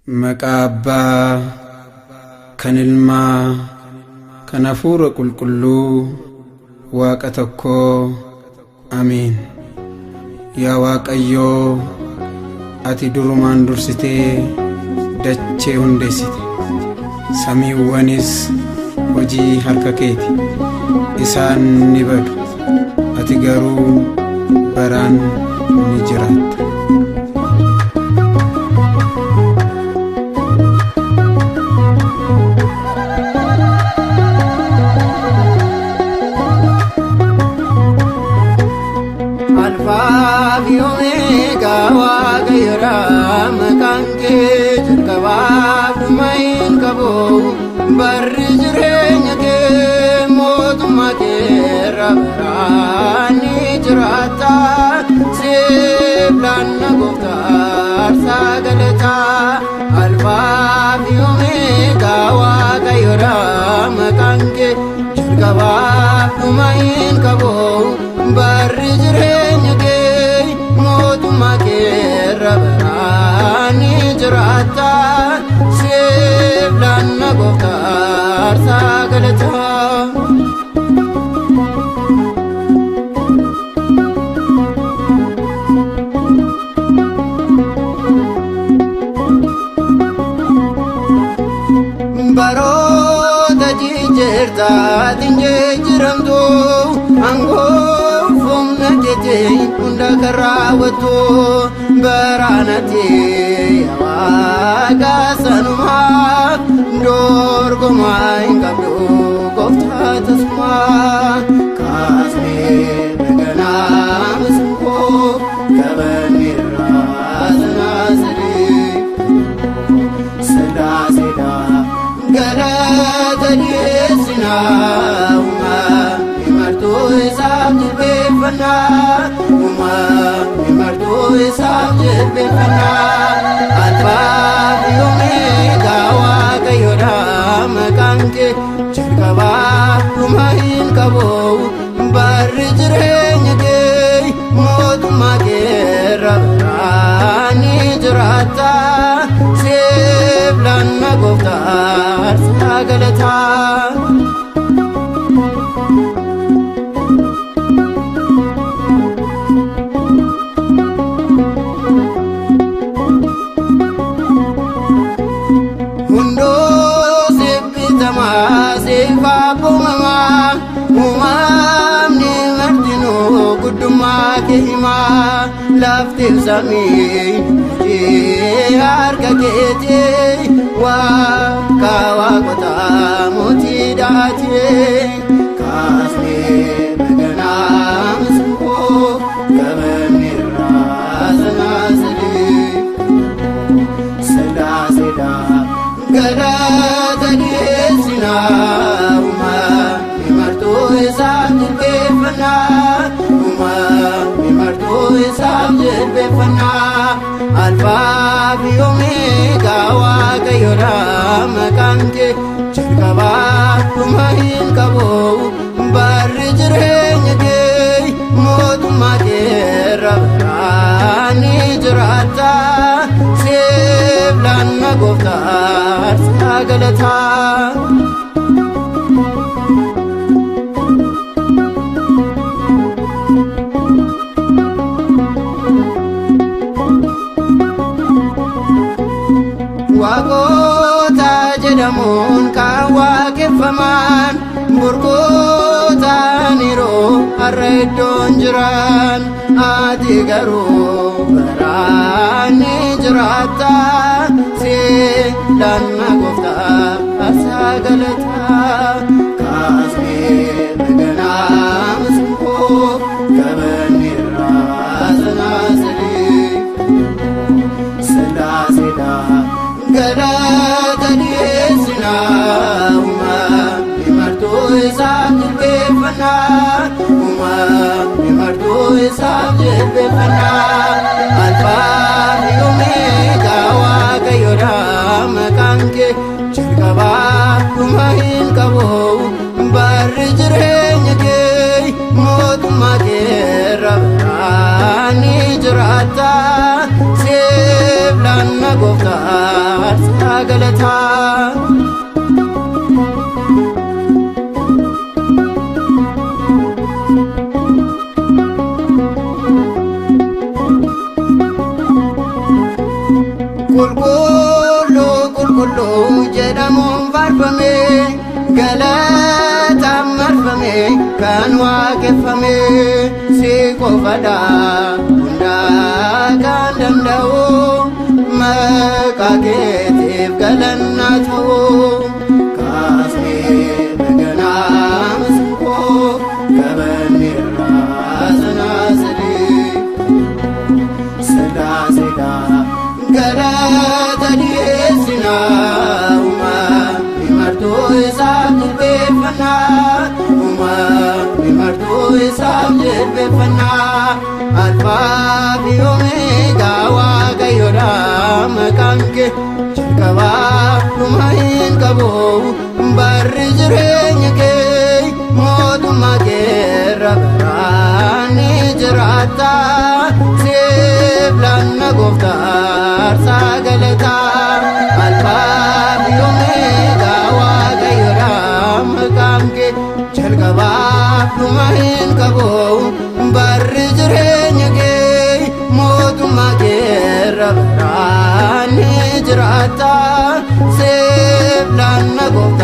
Maqaa Abbaa kan Ilmaa kan Hafuura Qulqulluu Waaqa tokkoo Ameen. Yaa Waaqayyoo ati durumaan dursitee dachee hundeessite. Samiiwwanis hojii harka keeti. Isaan ni badu. Ati garuu baraan ni jiraatta. Alfaa fi Omeegaa Waaqayyoodha maqaan kee jalqabaaf dhuma hin qabu. Barri jireenya kee mootummaa kee irra baraan ni jiraata. Siif laanna gooftaa aarsaa galataa. Alfaa fi Omeegaa Waaqayyoodha maqaan kee jalqabaaf dhuma hin qabu. Barri jireenya kee mootummaa kee irra baraan ni jiraata. Siif laanna gooftaa aarsaa galataa. Baroota jijjiirtaatiin jijjiiramtu aangoo humna keetiin hunda kan raawwattu baraanatti yaa Waaqa sanumaa dorgomaa hin qabdu gooftaa tasumaa kaasnee baganaa masingoo qabanneerraa sanaasadii. Sillaasee galata dhiyeessinaa uumamni martuu isaaf jilbeeffannaa uumamni martuu isaaf jilbeeffannaa Alfaa fi Omeegaa Waaqayyoodha maqaan kee jalqabaa dhuma hin qabu barri jireenya kee mootummaa kee irra baraan ni jiraata. Siif laanna gooftaa aarsaa galataa. Hunduu siif bitamaa siif abboomamaa uumamni martinuu guddummaa kee himaa laftiif samiin hojii harka keetii waaqa waaqotaa mootii daatii kaasnee baganaa masingoo qabanneerraa sanaasadii. Sillaasee galata dhiyeessinaa uumamni martuu isaaf jilbeeffannaa uumamni martuu isaaf jilbeeffannaa Alfaa fi Omeegaa Waaqayyoodha maqaan kee jalqabaa dhuma hin qabu barri jireenya kee mootummaa kee irra baraan ni jiraata. Siif laanna gooftaa aarsaa galataa. Waaqota jedhamuun kan waaqeffaman burqootaaniiru har'a iddoon jiran ati garuu baraan ni jiraatta siif laanna gooftaa aarsaa galataa kaasnee baganaa masingoo qabanneerraa sanaasadii. Sillaasee galata dhiyeessinaa uumamni martuu isaaf jilbeeffannaa uumamni martuu isaaf jilbeeffannaa Alfaa fi Omeegaa Waaqayyoodha maqaan kee jalqabaa dhuma hin qabu barri jireenya kee mootummaa kee irra baraan ni jiraata. Siif laanna gooftaa. galataa. Qulqulluu qulqulluu jedhamuun faarfame, galataan marfame, kan waaqeffame si qofadha hundaa kan danda'u, maqaa keetiif galannaa ta'u. Kaasnee በገና መሰንቆ ከበኔራ ሰናስል ስላሴዳ galata dhiyeessinaa, uumamni martuu isaaf jilbeeffannaa, uumamni martuu isaaf jilbeeffannaa. Alfaa fi Omeegaa Waaqayyoodha maqaan kee, jalqabaa dhuma hin qabu barri jireenya kee, mootummaa keerra baraan ni jiraata, siif laanna gooftaa aarsaa galataa. Alfaa fi Omeegaa Waaqayyoodha maqaan kee, jalqabaa dhuma hin qabu barri jireenya kee, mootummaa keerra baraan ni jiraata, siif laanna gooftaa.